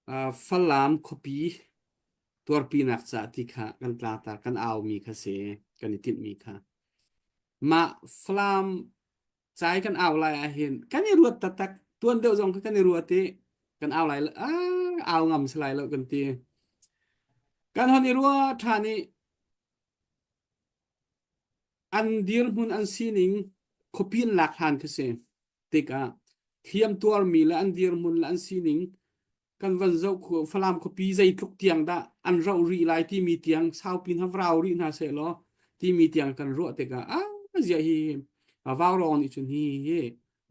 Falam khuapi tuarpinak ca ti kha kan tlangtar kan aumi kha si kan i tinhmi kha. Mah Falam ca i kan au lai ahhin kan i ruat taktak tuan deuh zong kha kan i ruat i kan au lai ah au ngam si lai lo kan ti. Kan hon i ruah ṭhan i an dirhmun an sining khuapi an lak hlan kha si. Tikah hliam tuarmi le an dirhmun le an sining kan van zoh khu Falam khuapi zeitluk tiang dah an rauh rih lai timi tiang saupi hna vrau rih hna seh law timi tiang kan ruah tikah ah ziah hi vaurawng nih cun hi hi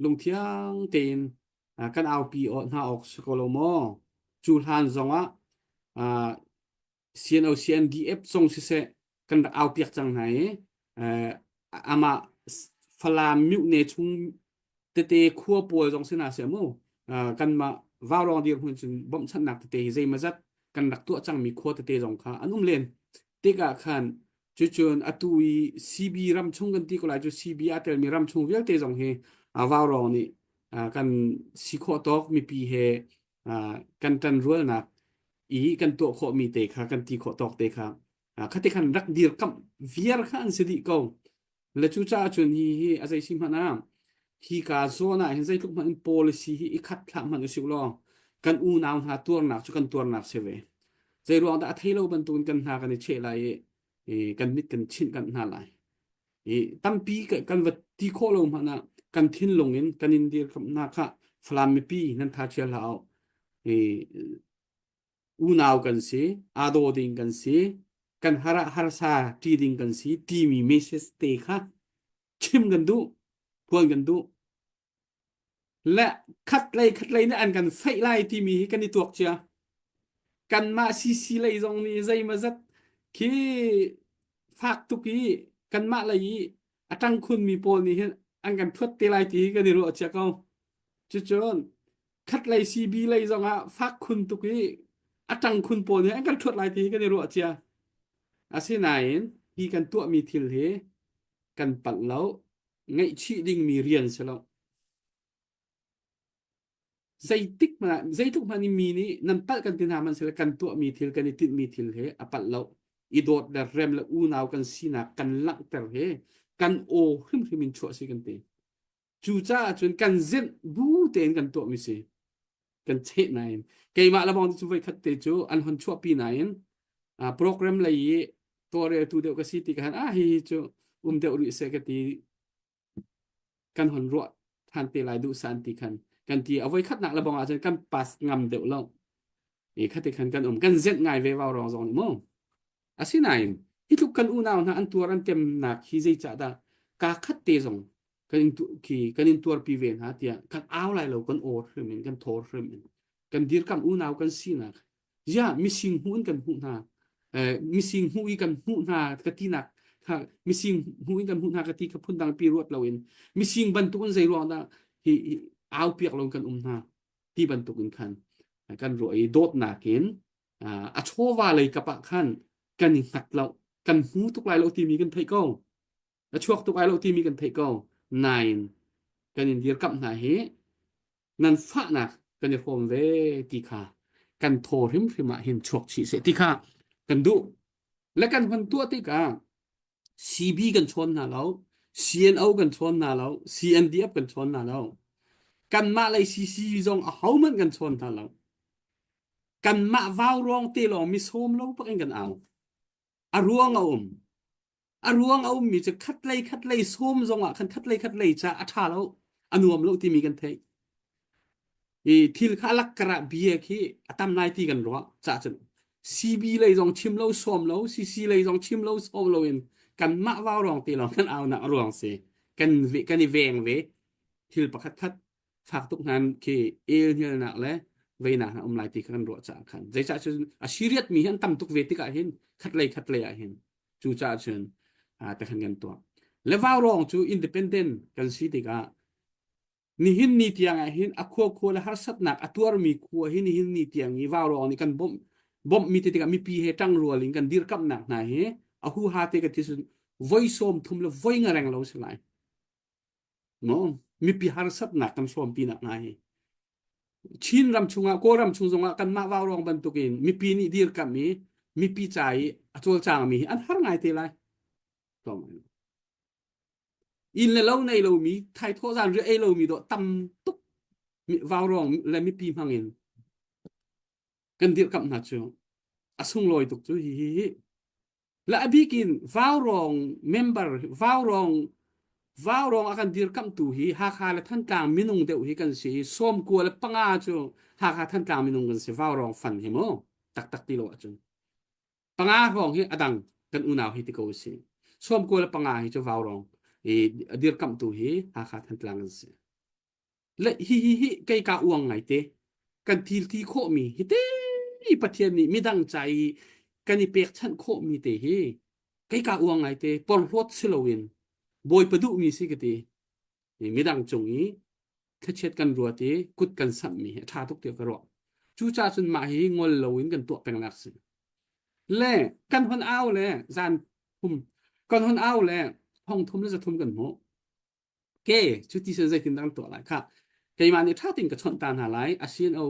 lungthiang tein kan aupi hna awk si ko lo maw cu hlan zongah CNO CNDF zong siseh kan rak aupiak cang hna i amah Falam myuhne chung tete khua pawl zong si hna seh mu kanmah vaurawng dirhmun cun bawmhchanhnak tete hi zeimazat kan rak tuah cangmi khua tete zong kha an um len tikah khan cucun atu i CB ram chung kan ti ko lai cu CB aa telmi ram chung vialte zong hi vaurawng nih kan si khawh tawk mipi he kan ṭanrualnak i kan tuah khawhmi te kha kan ti khawh tawk te kha khati khan rak dirkamh viar kha an si dih ko le cucaah cun hi hi a zei si hmanh ah hi ka zawn ah hin zeitluk hmanh in policy hi i khat hlah hmanh usih law kan unau hna tuarnak cu kan tuarnak si ve zei ruang dah a thei lo bantukin kan hna kan i cheh lai i kan mit kan chinh kan hna lai i tampi kan va ti khawh lo hmanh ah kan thinlung in kan in dirkamhnak kha Falam mipi nan tha chia hlah u i unau kan si aa daw ding kan si kan har ah harsa ṭi ding kan si timi message te kha chim kan duh phuan kan duh Le khatlei khatlei nih an kan feih lai timi hi kan i tuak cia. Kanmah CC lei zong nih zeimawzat khi fak tuk i kanmah lei i a ṭang khunmi pawl nih hin an kan thuat te lai ti hi kan i ruah cia ko. Cucun khatlei CB lei zongah fak khun tuk i a ṭang khun pawl nih an kan thuat lai ti hi kan i ruah cia. Asinain hi kan tuahmi thil hi kan palh lo. Ngaihchih dingmi rian si lo. Zeitik hmanh ah zeitluk hmanh in mi nih nan palh kan ti hna hmanhsehlaw kan tuahmi thil kan i tinhmi thil hi a palh lo. I dawt le rem le unau kan sinak kan langhter hi kan aw hrimhrim in chuah si kan ti. Cucaah cun kan zenh bu tein kan tuahmi si. Kan cheh nain keimah le bang cu voikhat te cu an hon chuahpi nain program lei i tawlreltu deuh ka si ti ka han ah hihi cu um deuh rih seh ka ti kan hon ruah than te lai duh san ti khan kan ti a voi khatnak le bong ahcun kan pass ngam deuh lo i khati khan kan um kan zenh ngai ve vau rong zong nih mu asinain hi tluk kan unau hna an tuar an temnak hi zeicah dah ka khat te zong kan in khi kan in tuarpi ve hna tiah kan au lai lo kan aw hrim in kan thawr hrim in kan dirkam unau kan sinak Ziah mising hmuh in kan hmuh hna. Mising hmuh i kan hmuh hna ka tinak kha mising hmuh in kan hmuh hna ka ti kha phundang pi ruat loin mising bantuk in zei ruang dah hi, hi au piak lo kan um hna ti bantuk in khan kan ruah i dawtnak in a chawva lei kap ah khan kan i hngat lo kan hmu tuk lai lo timi kan theih ko a chuak tuk ai lo timi kan theih ko nain kan in dirkamh hna hi nan fahnak kan i hrawm ve ti kha kan thaw hrimhrim ah hin chuak chih seh ti kha kan duh le kan hon tuah tikah CB kan chawn hna lo CNO kan chawn hna lo CNDF kan chawn hna lo kanmah lei CC zong a hohmanh kan chawn hna lo kanmah vau ruang te lawng mi sawm lo pak in kan au a ruang a um A ruang a ummi cu khatlei khatlei sawm zongah khan khatlei khatlei ca a ṭha lo, a nuam lo timi kan theih. I thil kha a lakkar ah bia khi a tam lai ti kan ruah cah cun CB lei zong chim lo sawm lo CC lei zong chim lo sawm lo in kanmah vau ruang te lawng kan aunak a ruang si kan kan i veng ve thil pakhat khat fak tuk hnan khi el hnialnak le veinak hna um lai ti kha kan ruah caah khan zeicah cun a serious mi hi an tam tuk ve tikah hin khatlei khatlei ah hin cucaah cun te khan kan tuah le vaurawng cu independent kan si tikah nihin ni tiang ah hin a khua khua le harsatnak a tuarmi khua hi nihin ni tiang i vaurawng nih kan bawmh bawmhmi te tikah mipi he ṭangrual in kan dirkamhnak hna hi a huha te ka ti cun voi sawm thum le voi nga reng lo si lai Maw mipi harsatnak kan hrawmpi nak hna hi. Chin ram chungah Kawlram chung zongah kanmah vaurawng bantukin mipi nih dirkamh i mipi ca i a cawlcangmi hi an har ngai te lai. Inn le lo nei lomi, thaithawh zan riah ei lomi dawh tam tuk vaurawng le mipi hmangin kan dirkamh hna cu a sunglawi tuk cu hi hi hi. Le a bik in Vaurawng member Vaurawng Vaurawng a kan dirkamhtu hi Hakha le Thantlang minung deuh hi kan si i 95 cu Hakha Thantlang minung kan si Vaurawng fan hi mu taktak ti lo ahcun panga hrawng hi a dang kan unau hi ti ko si 95 hi cu Vaurawng i a dirkamhtu hi Hakha Thantlang kan si. Le hi hi hi kei ka uang ngai te kan thil ti khawhmi hi te Pathian nih midang ca i kan i pekchanh khawhmi te hi kei ka uang ngai te porhlawt si loin Bawipa duhmi si ka ti midang cung i thlachiat kan ruat i kut kan samhmi hi a ṭha tuk tiah ka ruah. Cucaah cun mah hi ngol loin kan tuah pengnak si. Le kan hon au le zan thum kan hon au le thong thum le zathum kan hmuh. Ke cuti cun zeitindah kan tuah lai khah keimah nih ṭha tein ka chawnh ta hna lai asino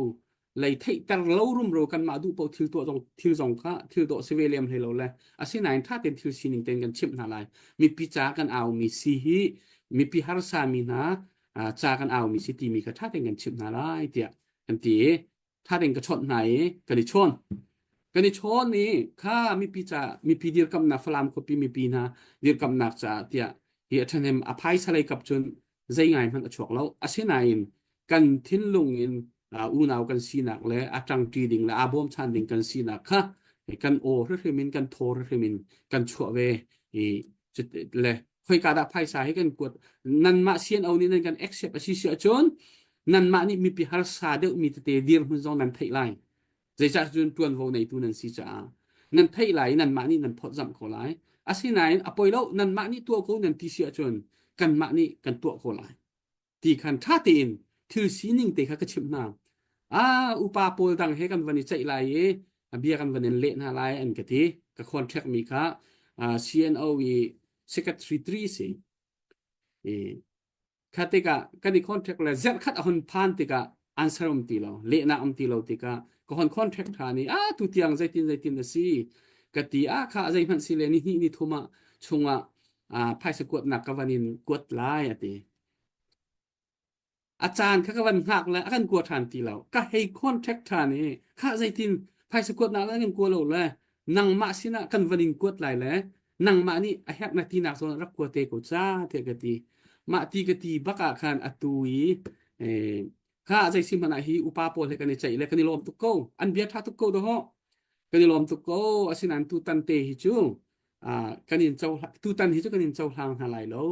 lei theihter lo rumro kanmah duh paoh thil tuah zong thil zong kha thil dawh si ve lem hlei lo le asinain ṭha tein thil sining tein kan chimh hna lai mipi ca kan aumi si hi mipi harsa mi hna ca kan aumi si timi kha ṭha tein kan chimh hna lai tiah kan ti i ṭha tein ka chawnh hna i kan i chawn. Kan i chawn i kha mipi ca mipi dirkamnak Falam khuapi mipi hna dirkamnak caah tiah hi a ṭhahnem a phaisa lei kap cun zei ngai hmanh a chuak lo. Asinain kan thinlung in uh, unau kan sinak le a ṭangṭi ding le aa bawmchan ding kan sinak kha kan aw hrimhrim in kan thaw hrimhrim in kan chuah ve i le khoika dah phaisa hi kan kuat nanmah CNO nih nan kan accept a si si ahcun nanmah nih mipi harsa deuhmi tete dirhmun zong nan theih lai zeicah cun ṭuanvo neitu nan si caah nan theih lai i nanmah nih nan phawtzamh ko lai asinain a poi lo nanmah nih tuah ko nan ti si ahcun kanmah nih kan tuah ko lai ti khan ṭha tein thil sining te kha ka chimh hna. Ah, upa pawl dang he kan van i ceih lai i bia kan van in leh hna lai an ka ti. Ka contact mi kha CNO i secretary 3 si. I kha tikah kan i contact le zerh khat a hon phan tikah answer um ti lo, lehnak um ti lo tikah ka hon contact ṭhan i ah tu tiang zeitin zeitin a si ka ti ah kha zeihmanh si le ni hnih ni thum ah chungah phaisa kuatnak ka van in kuat lai a ti. A caan kha ka van hngak le a kan kua ṭhan ti lo. Ka hei contract ṭhan i khah zeitin phaisa kuatnak le kan kua lo le nangmah sinah kan van in kuat lai le nangmah nih a herh na tinak zawn rak kua te ko ca tiah ka ti. Mah ti ka ti bak ah khan atu i eh, kha zei si hmanh ah hi upa pawl he kan i ceih le kan i lawm tuk ko. An bia ṭha tuk ko dawh. Kan i lawm tuk ko. Asinain tutan te hi cu kan in cohlang tutan hi cu kan in cohlang hna lai lo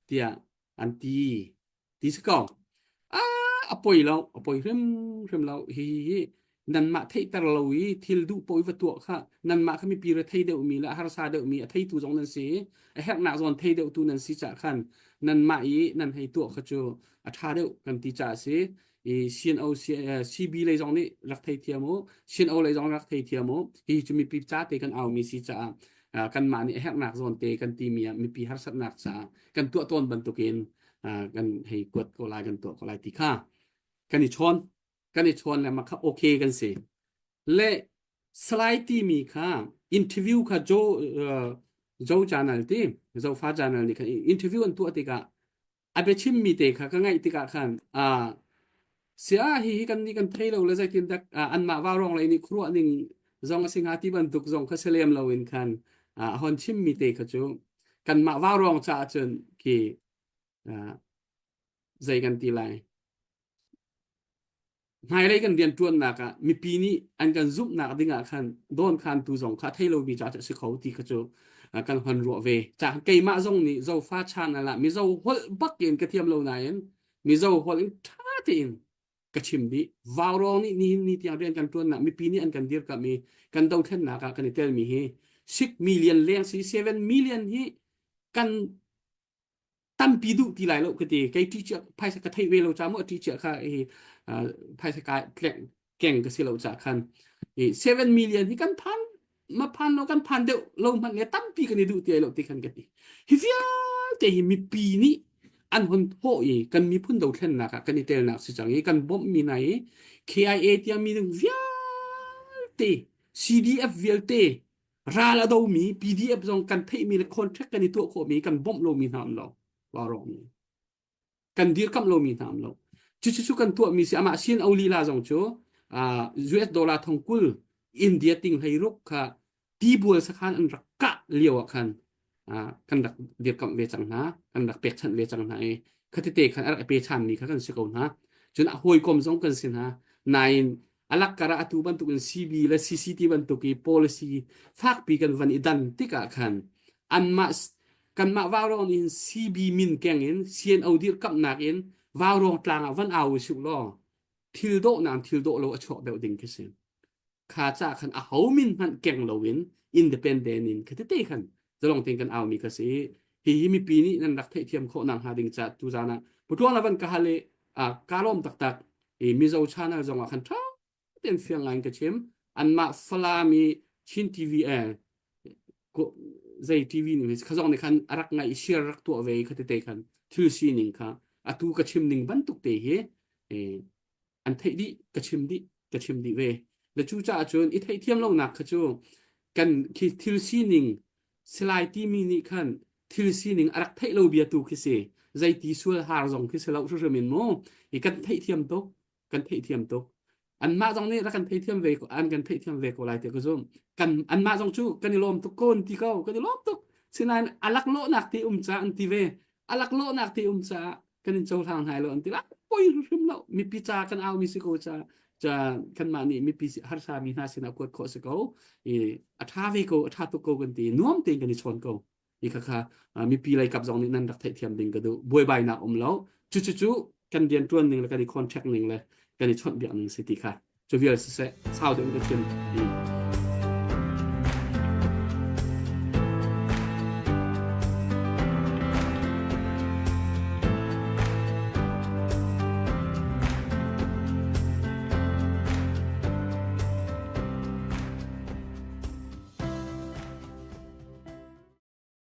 tiah an ti ti si ko ah a poi lo a poi hrimhrim lo hi hi nanmah theihter lo i thil duh paoh i va tuah kha nanmah kha mipi re thei deuhmi le harsa deuhmi a theitu zong nan si a herhnak zawn thei deuhtu nan si cah khan nanmah i nan hei tuah kha cu a ṭha deuh kan ti caah si i CNO CB lei zong nih rak theithiam u CNO lei zong rak theithiam u hi cu mipi ca te kan aumi si caah kanmah nih a herhnak zawn te kan timi ah mipi harsatnak caah kan tuah tawn bantukin kan hei kuat ko lai kan tuah ko lai ti kha kan i chawn kan i chawn le mah kha okay kan si le Salai timi kha interview kha Joe uh, Joe channel ti Zofa channel nih khan interview an tuah tikah a biachimmi te kha ka ngaih tikah khan ah sia hi hi kan nih kan thei lo le zeitin dak anmah vaurawng lei nih khuaruah ning zong a si hnga ti bantuk zong kha si lem lo in khan a hon chimmi te kha cu kanmah vaurawng caah cun khi zei kan ti lai Hmailei kan rianṭuannak ah mipi nih an kan zumhnak ding ah khan dawnkhantu zong kha thei lomi caah a si kho ti kha cu kan hon ruah ve. Ca keimah zong nih Zofa channel ah Mizo holh bak in ka thiam lo nain Mizo holh in ṭha tein ka chim dih. Vaurawng nih nihin ni tiang rian kan ṭuannak mipi nih an kan dirkamh i kan dothlennak ah kan i telmi hi 6 million leng si 7 million hi kan tampi duh ti lai lo ka ti kei ṭi cia phaisa ka theih ve lo ca mu a ṭi cia kha hi phaisa ka tleng keng ka si lo ca khan i 7 million hi kan phan ma phan lo kan phan deuh lo hmanh le tampi kan i duh ti lo ti khan ka ti hi vialte hi mipi nih an hon thawh i kan miphun dothlennak ah kan i telnak si cang i kan bawmhmi hna i KIA tiang mi vialte CDF vialte ral a domi PDF zong kan theihmi le contract kan i tuah khawhmi kan bawmh lomi hna um lo rawk mi kan dirkamh lomi hna um lo. Cucu cu kan tuahmi si amah sin lila zong cu US dollar thong 20 India ting hlei ruk kha tibual sakhan an rak kah lio ah khan kan rak dirkamh ve cang hna kan rak pekchanh ve cang hna i khatite khan a rak pe ṭhanmi kha kan si ko hna. Cun a hawikom zong kan si hna. Nain a lakkar ah atu bantukin CB le CCT bantuk i policy fakpi kan van i dan tikah khan anmah kanmah vaurawng nih hin CB min keng in CNO dirkamhnak in vaurawng tlang ah van au usih law thil dawh nain thil dawh lo a chuak deuh ding khi si. Kha ca khan a ho min hmanh keng loin independent in khatete khan zalong tein kan aumi kha si. Hihi mipi nih nan rak theihthiam khawh nak hnga ding ca tuzan ah putuang la van ka hal i ka lawm taktak i Mizo channel zong ah khan ṭha tein fiang ngai in ka chim. Anmah Falam i Chin TV eh zei TV ning kha zong nih khan a rak ngaih share rak tuah ve kha tete khan thil sining kha atu ka chim ning bantuk te hi an theih dih ka chim dih ka chim dih ve le cu caah cun i theihthiam lonak kha cu kan khi thil sining silai timi nih khan thil sining a rak theih lo bia tu khi si zeiti sual har zong khi si lo hrimhrim in mu i kan theihthiam tuk kan theihthiam tuk anmah zong nih rak kan theithiam ve an kan theihthiam ve ko lai ti ka zum kan anmah zong cu kan i lawm tuk ko an ti ko kan i lawm tuk sinain a laklawhnak ti um ca an ti ve a laklawhnak ti um caah kan in cohlang hna lo an ti la poi hrim lo mipi ca kan au mi si ko ca ca kanmah nih mipi harsa mi hna sinah kuat khawh si ko i a tha ve ko a tha tuk ko kan ti nuam tein kan i chawn ko i kha kha mipi lei kap zong nih nan rak theihthiam ding ka duh buaibainak um lo cu cu cu kan rian tuan ning le kan i contract ning le kan i chawnh biak ning si ti kha cu vial siseh sau deuh ka chim.